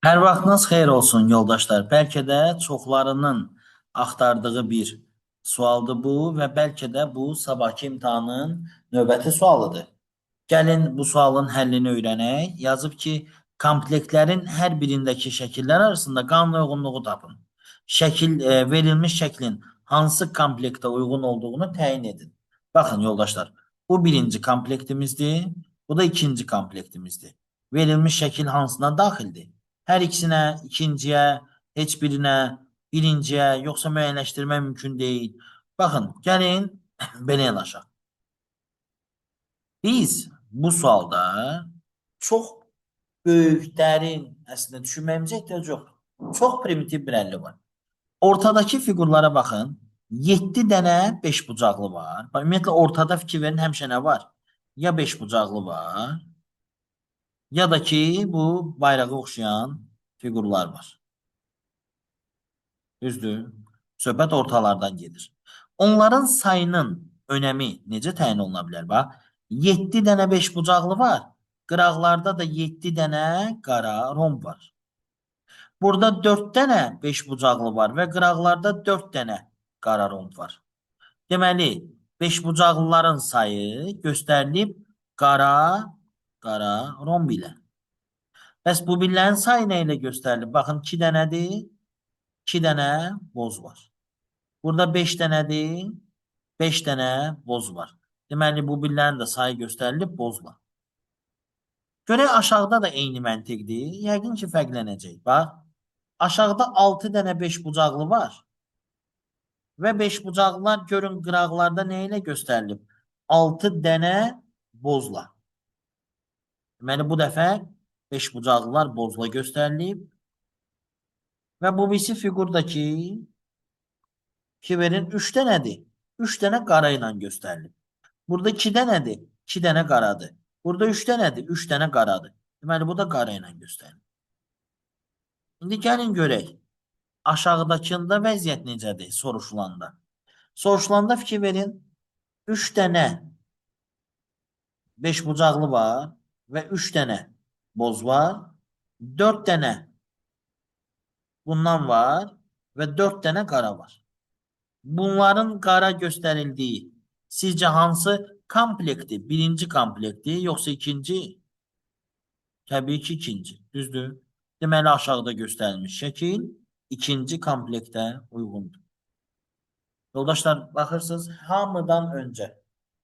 Hər vaxtınız xeyir olsun yoldaşlar. Bəlkə də çoxlarının axtardığı bir sualdır bu və bəlkə də bu sabahkı imtahanın növbəti sualıdır. Gəlin bu sualın həllini öyrənək. Yazıb ki, komplektlərin hər birindəki şəkillər arasında qanuna uyğunluğu tapın. Şəkil verilmiş şəklin hansı komplektə uyğun olduğunu təyin edin. Baxın yoldaşlar, bu birinci komplektimizdir, bu da ikinci komplektimizdir. Verilmiş şəkil hansına daxildir? Hər ikisinə, ikinciyə, heç birinə, birinciyə, yoxsa müəyyənləşdirmək mümkün deyil. Baxın, gəlin belə yanaşaq. Biz bu sualda çox böyük, dərin, əslində düşünməyimizə ehtiyac yoxdur. Çox primitiv bir həlli var. Ortadakı fiqurlara baxın. 7 dənə beşbucaqlı var. Bax, ümumiyyətlə ortada fikir verin, həmişə nə var? Ya beşbucaqlı var, ya da ki bu bayrağa oxşayan fiqurlar var. Düzdür? Söhbət ortalardan gedir. Onların sayının önəmi necə təyin oluna bilər? Bax, 7 dənə beşbucaqlı var. Qıraqlarda da 7 dənə qara romb var. Burada 4 dənə beşbucaqlı var və qıraqlarda 4 dənə qara romb var. Deməli, beşbucaqlıların sayı göstərilib qara romb ilə. Bəs bu birlərin sayı nə ilə göstərilib? Baxın, 2 dənədir, 2 dənə boz var. Burada 5 dənədir, 5 dənə boz var. Deməli, bu birlərin də sayı göstərilib bozla. Görək aşağıda da eyni məntiqdir. Yəqin ki, fərqlənəcək. Bax, aşağıda 6 dənə beşbucaqlı var. Və beşbucaqlılar görün qıraqlarda nə ilə göstərilib? 6 dənə bozla. Deməli, bu dəfə beşbucaqlılar bozla göstərilib. Və bu birisi fiqurdakı kiverin 3 dənədir. 3 dənə qara ilə göstərilib. Burada 2 dənədir. 2 dənə qaradır. Burada 3 dənədir. 3 dənə qaradır. Deməli, bu da qara ilə göstərilir. İndi gəlin görək. Aşağıdakında vəziyyət necədir soruşulanda? Soruşulanda fikir verin. 3 dənə beşbucaqlı var və 3 dənə boz var. 4 dənə bundan var və 4 dənə qara var. Bunların qara göstərildiyi sizcə hansı komplektdir? Birinci komplektdir, yoxsa ikinci? Təbii ki, ikinci. Düzdür? Deməli, aşağıda göstərilmiş şəkil ikinci komplektə uyğundur. Yoldaşlar, baxırsınız, hamıdan öncə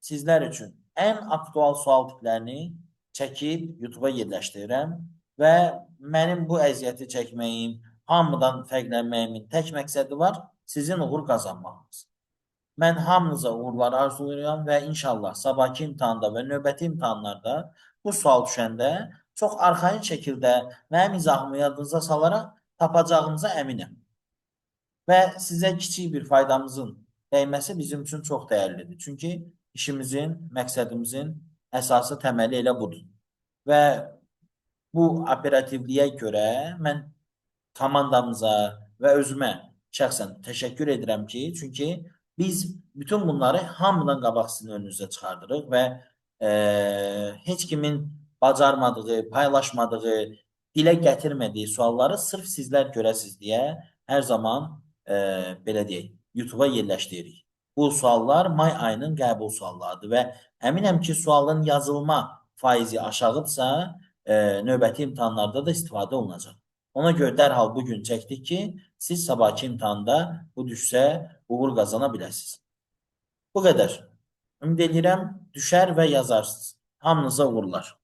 sizlər üçün ən aktual sual tiplərini çəkib YouTube'a yerləşdirirəm və mənim bu əziyyəti çəkməyim, hamıdan fərqlənməyimin tək məqsədi var, sizin uğur qazanmağınız. Mən hamınıza uğurlar arzulayıram və inşallah sabahkı imtahanda və növbəti imtahanlarda bu sual düşəndə çox arxayın şəkildə mənim izahımı yadınıza salaraq tapacağınıza əminəm. Və sizə kiçik bir faydamızın dəyməsi bizim üçün çox dəyərlidir. Çünki işimizin, məqsədimizin əsası, təməli elə budur. Və bu operativliyə görə mən komandamıza və özümə şəxsən təşəkkür edirəm ki, çünki biz bütün bunları hamıdan qabaq sizin önünüzə çıxardırıq və heç kimin bacarmadığı, paylaşmadığı, dilə gətirmədiyi sualları sırf sizlər görəsiz deyə hər zaman belə deyək, YouTube'a yerləşdiririk. Bu suallar may ayının qəbul suallarıdır və əminəm ki, sualın yazılma faizi aşağıdırsa, növbəti imtahanlarda da istifadə olunacaq. Ona görə dərhal bu gün çəkdik ki, siz sabahkı imtahanda bu düşsə uğur qazana biləsiniz. Bu qədər. Ümid edirəm düşər və yazarsınız. Hamınıza uğurlar.